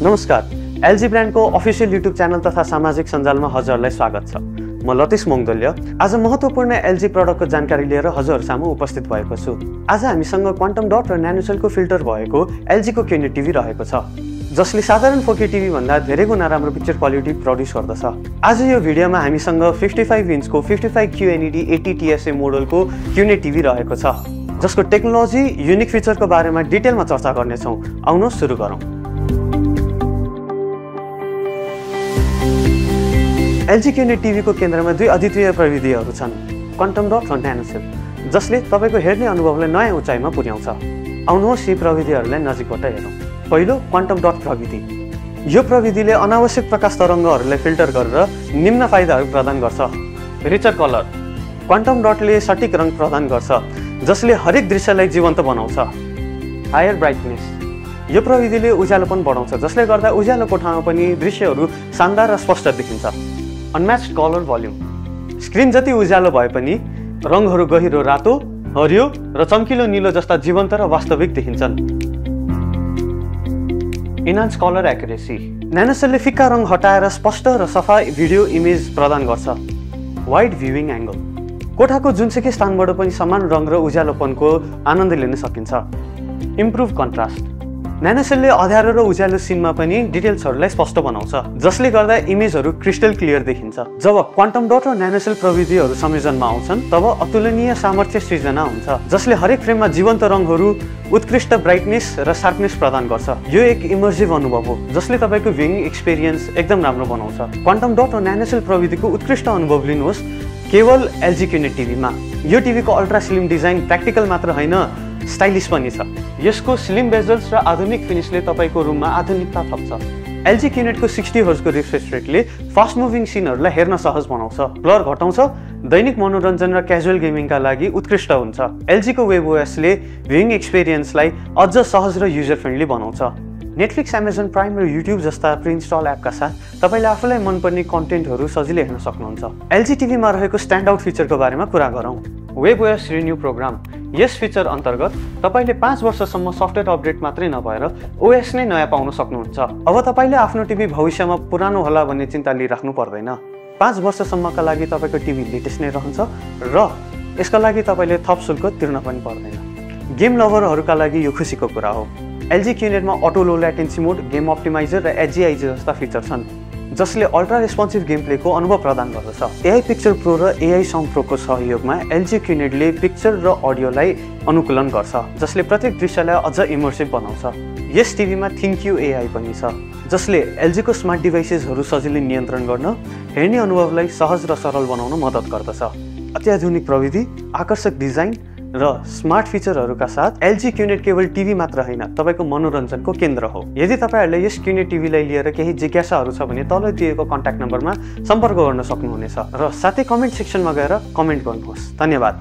नमस्कार, एलजी ब्रान्डको official YouTube channel तथा सामाजिक सञ्जालमा हजुरहरूलाई स्वागत छ। म लतिश मङ्गदोल्य आज महत्त्वपूर्ण एलजी प्रडक्टको जानकारी लिएर हजुरहरूसामु उपस्थित भएको छु। आज हामीसँग क्वान्टम डट र न्यानोसेलको फिल्टर भएको एलजीको क्युनेट टिभी रहेको छ, जसले साधारण 4K टिभी भन्दा धेरै गुणा राम्रो पिक्चर क्वालिटी प्रड्युस गर्दछ। आज यो भिडियोमा हामीसँग 55 इन्चको 55 QNED 80 TSA मोडलको क्युनेट टिभी रहेको छ, जसको टेक्नोलोजी युनिक फिचरको बारेमा डिटेलमा चर्चा गर्नेछौँ। आउनुहोस् सुरु गरौँ। एलजी क्युनेट टिभीको केन्द्रमा दुई अद्वितीय प्रविधिहरू छन्, क्वान्टम डट र न्यानोसेल, जसले तपाईँको हेर्ने अनुभवलाई नयाँ उचाइमा पुर्याउँछ। आउनुहोस् यी प्रविधिहरूलाई नजिकबाट हेरौँ। पहिलो, क्वान्टम डट प्रविधि। यो प्रविधिले अनावश्यक प्रकाश तरङ्गहरूलाई फिल्टर गरेर निम्न फाइदाहरू प्रदान गर्छ। Richer colour. क्वान्टम डटले सटिक रङ प्रदान गर्छ, जसले हरेक दृश्यलाई जीवन्त बनाउँछ। Higher brightness. यो प्रविधिले उज्यालोपन बढाउँछ, जसले गर्दा उज्यालो कोठामा पनि दृश्यहरू शानदार र स्पष्ट देखिन्छ। अनम्याच्ड कलर भोल्युम। स्क्रिन जति उज्यालो भए पनि रङहरू गहिरो रातो, हरियो र चम्किलो नीलो जस्ता जीवन्त र वास्तविक देखिन्छन्। Enhance colour accuracy. न्यानोसेलले फिक्का रङ हटाएर स्पष्ट र सफा भिडियो इमेज प्रदान गर्छ। Wide viewing angle. कोठाको जुनसुकै स्थानबाट पनि समान रङ र उज्यालोपनको आनन्द लिन सकिन्छ। Improve contrast. न्यानोसेलले अँध्यारो र उज्यालो सिनमा पनि डिटेल्सहरूलाई स्पष्ट बनाउँछ, जसले गर्दा इमेजहरू क्रिस्टल क्लियर देखिन्छ। जब क्वान्टम डट र न्यानोसेल प्रविधिहरू संयोजनमा आउँछन्, तब अतुलनीय सामर्थ्य सृजना हुन्छ, जसले हरेक फ्रेममा जीवन्त रङहरू, उत्कृष्ट ब्राइटनेस र शार्पनेस प्रदान गर्छ। यो एक इमर्सिभ अनुभव हो, जसले तपाईँको भ्युइङ एक्सपिरियन्स एकदम राम्रो बनाउँछ। क्वान्टम डट र न्यानोसेल प्रविधिको उत्कृष्ट अनुभव लिनुहोस् केवल एलजी क्युनेट टिभीमा। यो टिभीको अल्ट्रा स्लिम डिजाइन प्र्याक्टिकल मात्र होइन, स्टाइलिस पनि छ। यसको स्लिम बेजल्स र आधुनिक फिनिसले तपाईँको रुममा आधुनिकता थप्छ। एलजी क्युनेटको 60 हर्जको रिफ्रेश रेटले फास्ट मुभिङ सिनहरूलाई हेर्न सहज बनाउँछ, ब्लर घटाउँछ, दैनिक मनोरञ्जन र क्याजुअल गेमिङका लागि उत्कृष्ट हुन्छ। एलजीको वेब ओएसले भ्युइङ एक्सपिरियन्सलाई अझ सहज र युजर फ्रेन्डली बनाउँछ। नेटफ्लिक्स, एमाजोन प्राइम र युट्युब जस्ता प्रिइन्स्टल एपका साथ तपाईँले आफूलाई मनपर्ने कन्टेन्टहरू सजिलै हेर्न सक्नुहुन्छ। एलजी टिभीमा रहेको स्ट्यान्डआउट फिचरको बारेमा कुरा गरौँ। Web OS renew program. यस फिचर अन्तर्गत तपाईँले 5 वर्षसम्म सफ्टवेयर अपडेट मात्रै नभएर ओएस नै नयाँ पाउन सक्नुहुन्छ। अब तपाईँले आफ्नो टिभी भविष्यमा पुरानो होला भन्ने चिन्ता लिइराख्नु पर्दैन। 5 वर्षसम्मका लागि तपाईँको टिभी लेटेस्ट नै रहन्छ र यसका लागि तपाईँले थप शुल्क तिर्न पनि पर्दैन। गेम लभरहरूका लागि यो खुसीको कुरा हो। एलजी क्युनेटमा अटो लो ल्याटेन्सी मोड, गेम अप्टिमाइजर र एचजिआई जस्ता फिचर छन्, जसले अल्ट्रा रेस्पोन्सिभ गेम प्लेको अनुभव प्रदान गर्दछ। एआई पिक्चर प्रो र एआई साउन्ड प्रोको सहयोगमा एलजी क्युनेटले पिक्चर र अडियोलाई अनुकूलन गर्छ, जसले प्रत्येक दृश्यलाई अझ इमर्सिभ बनाउँछ। यस टिभीमा थिङ्क यू एआई पनि छ, जसले एलजीको स्मार्ट डिभाइसेसहरू सजिलै नियन्त्रण गर्न, हेर्ने अनुभवलाई सहज र सरल बनाउन मद्दत गर्दछ। अत्याधुनिक प्रविधि, आकर्षक डिजाइन र स्मार्ट फिचरहरूका साथ एलजी क्युनेट केवल टिभी मात्र होइन, तपाईँको मनोरञ्जनको केन्द्र हो। यदि तपाईँहरूले यस क्युनेट टिभीलाई लिएर केही जिज्ञासाहरू छ भने तल दिएको कन्ट्याक्ट नम्बरमा सम्पर्क गर्न सक्नुहुनेछ र साथै कमेन्ट सेक्सनमा गएर कमेन्ट गर्नुहोस्। धन्यवाद।